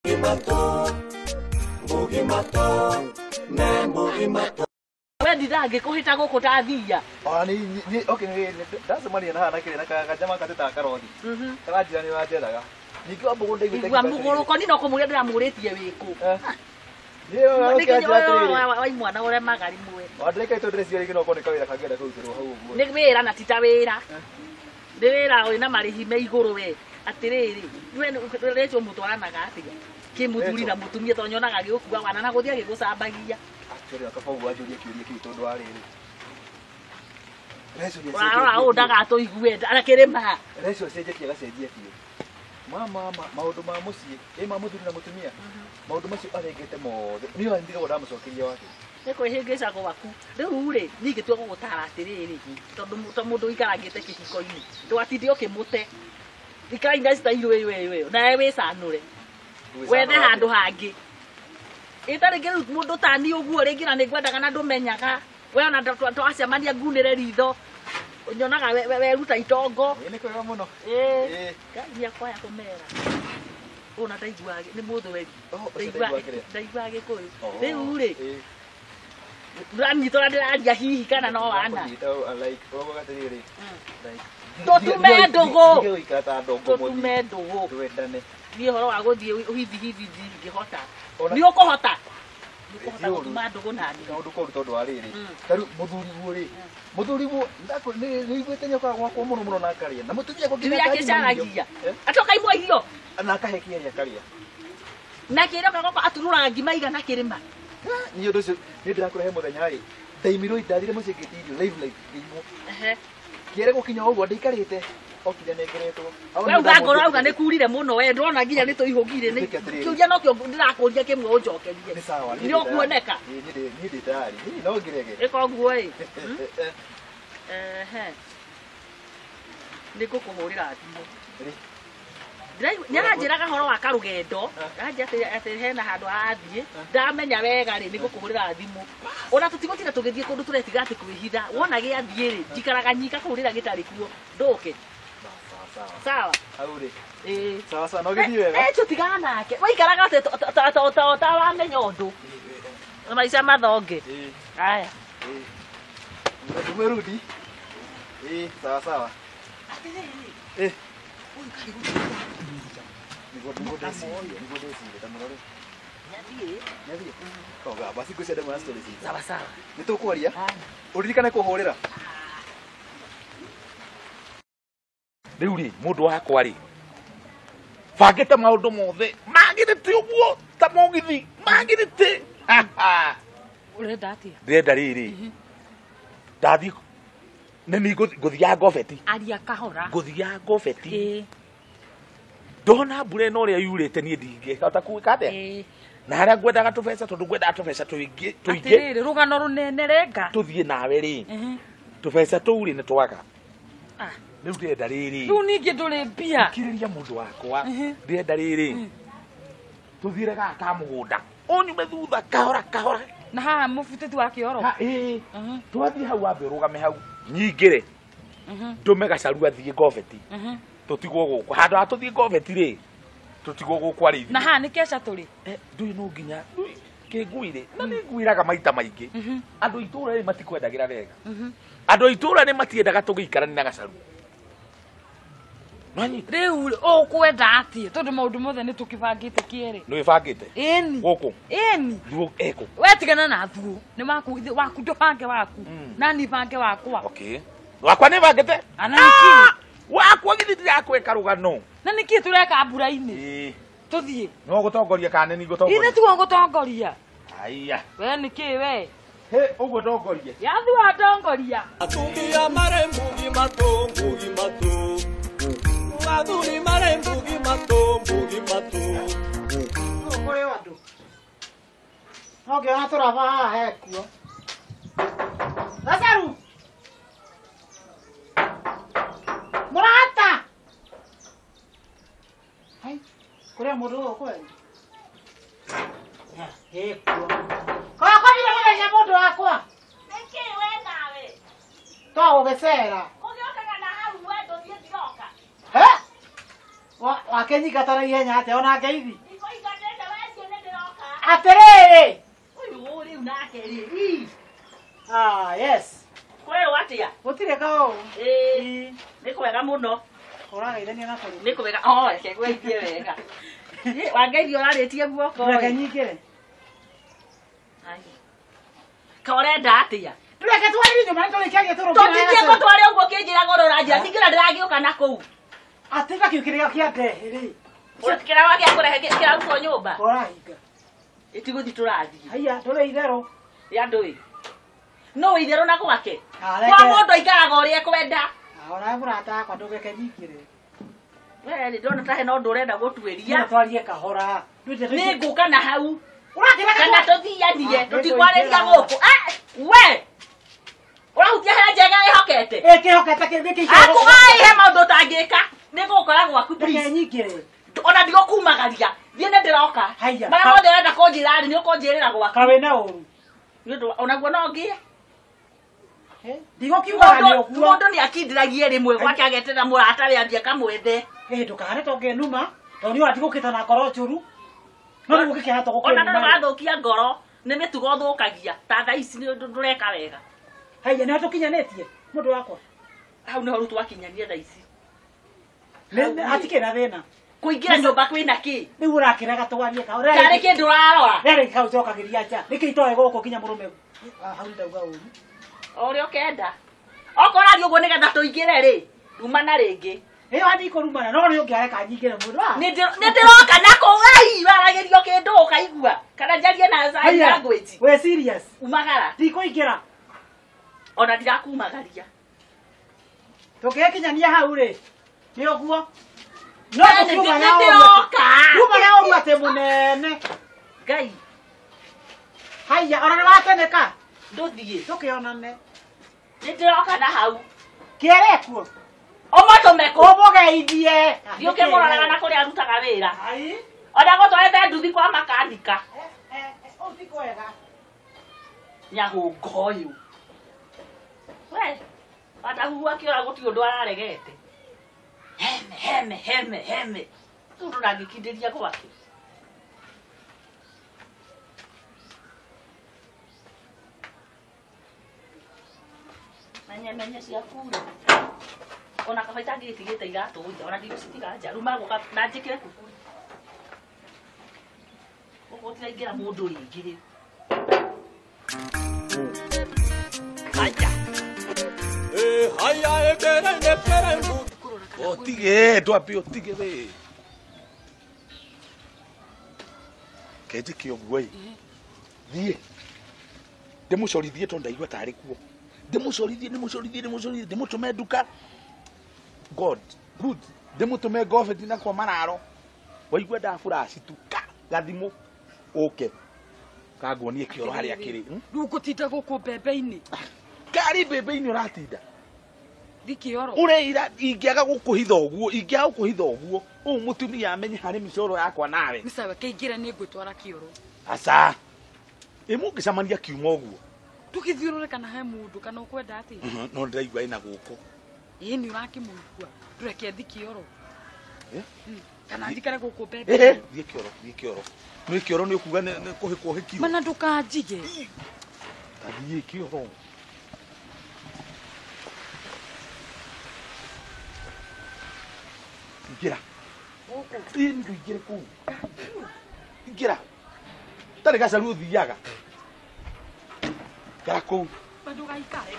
We ndithangĩkũhĩta gũkũ ta thia. Ona ni okay ni ndacemania na hana kĩrĩa na kajama katĩtaga karothi. Karanjĩra nĩ wanjethaga. Ningĩ wa mbũgũ ndaiguĩte. Igua mũgũrũko ni no kũmũria ndĩramũrĩtie wĩkũ. Wa imwana ũremaga rĩmwe. Wandirĩkaitwo ndĩreciria rĩngĩ no ũkorwo nĩ kawĩra kangĩenda kũrutĩrwo hau ũguo. Nĩ wĩra na ti ta wĩra. Nĩ wĩra wĩna marĩhi me igũrũ we. Atĩrĩrĩ, we rĩtwo mũtwaranaga atĩa? Kĩmũthuri na mũtumia tondũ nyonaga agĩgũkua wana na gũthiĩ agĩgũcambagia. Actually kaba ũguo anjũrie kĩũria kĩu tondũ wa rĩrĩ. Ũrarora ũũ ndagatũigue akĩrĩma. Rĩcio acenjetie agacenjia biũ. Mama maũndũ ma mũciĩ, ĩ ma mũthuri na mũtumia. Maũndũ macio arengete mothe. Niĩ ona ndirigagwo ndamũcokeria wake. Nĩ kwĩhĩngĩca gwaku. Rĩu rĩ, niĩ ngĩtua gũgũtara atĩrĩrĩ, tondũ ta mũndũ ũikarangĩte kĩhiko-inĩ, ndũgatinde ũkĩmũte. Ikara na style ĩyo ĩyo ĩyo, nawe wĩcanũre. Wethe handũ hangĩ. Ĩ ta rĩngĩ rĩu mũndũ ta niĩ ũguo rĩngĩ na nĩngwendaga na ndũmenyaga. We ona twacemania ngunĩre ritho. Nyonaga weruta itongo. Ĩ nĩ kwega mũno. Ĩ. Ngai nĩakwaya kũmera. Ũũ na ndaiguaga nĩ mũthweri. Ndaiguaga Gĩkũyũ. Rĩu rĩ, ndũranyita ũrĩa ndĩraria hihi kana no wana. Tũtume ndũgũ. Tũtume ndũgũ. Niĩ ũhoro wa gũthiĩ ũhithi-hithi ndingĩhota. Nĩ ũkũhota. Nĩ ũkũhota gũtuma ndũgũ nani. Kaũndũ koru tondũ wa rĩrĩ. Ta rĩu mũthuri rĩ. Mũthuri nĩ nĩiguĩte nĩokaga gwakwa mũno mũno na akarĩa. Na mũtumia akwa nginya akĩcaragia. Atoka imwe irio. Na akahe kĩarĩa akarĩa. Na kĩrĩa gwakwa aturũraga ngima igana kĩrĩma. Niĩ ũndũ ũcio nĩ ndĩrakũrehe mũthenya rĩ. Ndaimirwo ndathire mũciĩ ngĩtia irio live live ngĩimwo. Kĩere gũkinya ũguo ndaikarĩte. Okire nengeretwo. We uga ngoro auga nĩ kurire mũno we ndona nginya nĩ tũihũgire nĩ kĩũria nokĩo ndĩrakũria kĩmwe ũnjokerie. Nĩ sawa. Nĩ ũkuoneka. Niĩ ndĩ tayari. Niĩ no ngĩrege. Ĩka ũguo ĩ. Ehe. Nĩ ngũkũhũrĩra thimũ. Nĩ aranjĩraga horo wa karũgendo, aranjĩra atĩ hena handũ arathiĩ, ndamenya wega rĩ nĩ ngũkũhũrĩra thimũ. Ona tũtigũtinda tũgĩthiĩ kũndũ tũretiga atĩ kwĩhitha, wona gĩathiĩ rĩ, njikaraga nyika kũu rĩrĩa gĩtarĩ kuo, ndũke. Sawa. Hau rĩ. Ĩĩ. Sawa sawa, no gĩthiĩ wega. Ĩ tũtigana nake. Waikaraga atĩ ta wamenya ũndũ. Maica mathonge. Haya. Ĩĩ. Umerudi? Ĩĩ, sawa sawa. Atĩrĩrĩ. Ĩĩ. Ũyũ kaĩ gũtirĩ. Nĩguo ndecirie ta mũrore. Nĩathiĩ. Nĩathiĩ? Koga, basi ngwĩciria ndamwĩra story citũ. Sawa sawa. Nĩ tũkwaria? Ũririkane kũhũrĩra. Rĩu rĩ, mũndũ wakwa rĩ, bangĩte maũndũ mothe magĩrĩte ũguo ta mũgithi magĩrĩte. Ũrenda atĩa? Ndĩrenda rĩrĩ, ndathiĩ nĩ niĩ ngũthiaga ngobeti. Aria kahora. Ngũthiaga ngobeti. Ndona mbura ĩno ũrĩa yurĩte niĩ ndingĩhota gwĩka atĩa. Na harĩa ngwendaga tũbeca tondũ ngwendaga tũbeca tũingĩ tũingĩ. Atĩrĩrĩ, rũgano rũnene renga. Tũthiĩ nawe rĩ, tũbeca tũu rĩ nĩ twaga. Rĩu ndĩrenda rĩrĩ. Rĩu ningĩ ndũrĩ mbia. Thikĩrĩria mũndũ wakwa. Ndĩrenda rĩrĩ. Tũthiĩre gaka ka mũgũnda. Ũnyume thutha kahora kahora. Na haha mũbutĩti wa kĩoro. Ĩĩ. Twathiĩ hau wambe ũrũgame hau. Nyingĩre. Ndũme gacaru athiĩ ngobeti. Tũtigwo gũkũ. Handũ ha tũthiĩ ngobeti rĩ, tũtigwo gũkũ arĩ ithuĩ. Na haha nĩ keca tũrĩ. Ndũĩ no nginya kĩnguire. Na nĩ nguiraga maita maingĩ. Andũ itũũra rĩ matikwendagĩra wega. Andũ itũũra nĩ matiendaga tũgĩikaranie na gacaru. Rĩu ũkwenda atĩa tondũ maũndũ mothe nĩ tũkĩbangĩte kĩerĩ. Nĩ wĩbangĩte? Ĩni. Gũkũ? Ĩni. Thuo eko. We tigana na thuo. Nĩ waku waku ndũbange waku. Na niĩ bange wakwa. Okay. Wakwa nĩ bangĩte? Ana nĩkĩ? Wakwa githĩ ndirakwĩka rũgano. Na nĩkĩ tũreka mbura-inĩ? Ĩĩ. Tũthiĩ. No gũtongoria kana nĩ ngũtongoria? Ithe tiwe ũgũtongoria. Aya. We nĩkĩ we? He, ũguo ndongorie. Yathua ndongoria. Atumia marĩ mbugi matũ, mbugi matũ. Athuri marĩ mbugi matũ, mbugi matũ. Kũrĩ o andũ. No ngĩona tũraba haha hekuo. Gacaru! Mũrata! Hai, kũrĩ o mũndũ gũkũ we? Ĩkuo. Kokomire mũthenya mũndũ wakwa. Nĩkĩ we nawe? To gũgĩcera. Kũgĩũkaga na hau we ndũthiĩ ndiroka. He? Wakĩnyingata na ihenya atĩa ona ngeithi? Ndikũingatĩte Atĩrĩrĩ. Ũyũ rĩu nake rĩ. Ah, yes. Kwerwo atĩa? Gũtirĩ kaũru. Ĩĩ. Nĩ kwega mũno. Ũrageithania na kũrĩ. Nĩ kwega. Oh, reke ngũgeithie wega. Wangeithia ũrarĩtie guoko. Reke nyingĩre. Ka ũrenda atĩa? Reke twarĩrie nyũmba nĩ tũrĩkagia tũrũkĩra. Tũtithie gũtware ũguo ũkĩnjĩra gũrũra njĩra. Tingĩra ndĩragĩũka na kũu. Atĩ ta kĩu kĩrĩa kĩa ndehe rĩ. Kĩrawa gĩa kũrehe kĩrarutwo nyũmba. Ũrahinga. Ĩtigũthiĩ tũrathiĩ. Haiya, ndũrĩ itherũ. Ya ndũĩ. No itherũ na gwake. Kwa mũndũ aikaraga ũrĩa ekwenda. Ona mũrata wakwa ndũgeke nyingĩre. We rĩ ndona ta hena ũndũ ũrenda gũtuĩria. Twarie kahora. Nĩ ngũka na hau. Ũrakĩra kana tũthianie tũtikwarĩria gũkũ. We! Ũrahutia he njega ĩhokete. Ĩkĩhokete kĩ gĩkĩ. Akũgai he maũndũ ũtangĩka. Nĩ ngũkora gwaku please. Reke nyingĩre. Ona ndigũkumagaria. Thiĩ nĩ ndĩroka. Marĩa mothe ũrenda kũnjĩra rĩ nĩ ũkũnjĩrĩra gwaku. Ka wĩna ũru. Nĩ ũndũ onaguo no ngĩe. Ndigũkiugaga nĩ ũguo. Mũndũ nĩ akindĩragie rĩmwe gwake ageterera mũrata we athiĩ akamwethe. Ndũkahane to ngĩnuma tondũ niĩ ndigũkĩte na ngoro njũru. No rĩu ũgĩkĩhana to gũkĩnuma. Ona ndũgathũkia ngoro nĩ mĩtugo ũthũkagia ta thaa ici nĩ ndũreka wega. Haiya nĩ tũkinyanĩtie mũndũ wakwa. Hau nĩho rĩu twakinyania thaa ici. Hatikĩrĩ na thĩna. Kũingĩra nyũmba kwĩna kĩ? Rĩu ũrakĩrega twarie kahora. Tarĩ kĩndũ ũrarora. Rĩrĩ kau njokagĩria nja. Nĩkĩ itoĩ gũkũ nginya mũrũme. Hau ndauga ũru. O ũrĩa ũkenda. Okorwo ũrathiĩ ũguo nĩgetha tũingĩre rĩ, rumana rĩngĩ. Ĩyo andikũrumana no nĩ ũngĩareka nyingĩre mũndũ. Nĩ ndĩroka na kũu ai waragĩrio kĩndũ ũkaigua kana njarie na sign language. We serious? Umagara. Ndikũingĩra. Ona ndirakumagaria. Tũngĩkinyania hau rĩ nĩ ũguo. No tũkiuma na ũru. Ruma na ũru atĩ mũnene. Ngai. Haiya ona nĩ wakeneka. Ndũthiĩ. Tũkĩonane. Nĩ ndĩroka na hau. Kĩere kuo. Ũmũtũme kũ? Ũmũgeithie. Thiĩ ũkĩmũroraga na kũrĩa arutaga wĩra. Ona gũtwarĩte nduthi kwa makanika. Ũũ ti kwega. Nyahũngo ũyũ. We, watahuhu akĩora gũtirĩ ũndũ araregete. Heme, heme, heme, heme. Rĩu ndũrangĩkindĩria gwake. Menye menye ciaku rĩ. Ona kaba itangĩgĩtigĩte iratũ nja ona ndigũcitiga nja rĩu magũka na njĩkĩre kuburi. Gũkũ gũtiraingĩra mũndũ rĩngĩ rĩu. Haya. Haya ebere nebere mbu. Otige ndwambe ũtige we. Kenjĩke ũguo ĩ. Thiĩ. Ndĩmũcorithie tondũ ndaigua tarĩ kuo. Ndĩmũcorithie ndĩmũcorithie ndĩmũcorithie ndĩmũtũme nduka. God, good. Ndĩmũtũme ngobeti na kwa mararo. Waigua ndaburaci tu ka gathimũ ũke. Kanguonie kĩoro harĩa kĩrĩ. Rĩu ngũtinda gũkũ mbembe-inĩ. Karĩ mbembe-inĩ ũratinda. Thiĩ kĩoro. Ũreira ingĩaga gũkũhitha ũguo, ingĩaga gũkũhitha ũguo, ũũ mũtumia amenye harĩ mĩcoro yakwa nawe. Nĩ sawa kĩingĩre nĩ ngwĩtwara kĩoro. Aca. Ĩ mũngĩcemania kiuma ũguo. Tũgĩthiũrũre kana he mũndũ kana ũkwenda atĩa? No ndĩraigua ĩna gũkũ. Ĩĩ nĩ ũrakĩmũigua. Ndũreke thiĩ kĩoro. Kana njikare gũkũ mbembe. Thiĩ kĩoro, thiĩ kĩoro. Nĩ kĩoro nĩ ũkuga nĩ kũhĩkwo ũhĩkirwo. Mana ndũkanjige. Ta thiĩ kĩoro. Ingĩra. Ĩĩ ndũingĩre kũu. Ingĩra. Tarĩ gacaru ũthiaga. Ikara kũu. Ma ndũgaikare.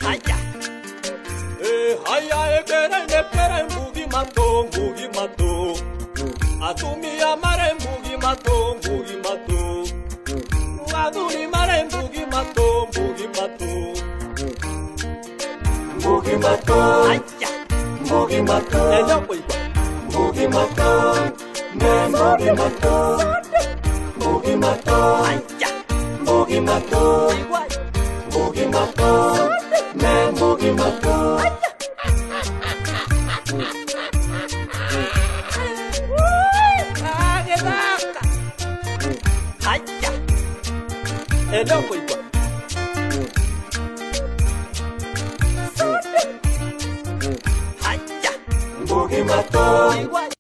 Haya. Haya ebere nebere mbugi mato mbugi mato. Atumia mare mbugi mato mbugi mato. Athuri mare mbugi mato mbugi mato. Mbugi mato. Haya. Mbugi mato. Mbugi mato. Ne mbugi mato. Mbugi mato. Haya. Mbugi mato. Mbugi mato. Ne mbugi mato. Haya. Eno koigua. Haya. Mbugi matũ.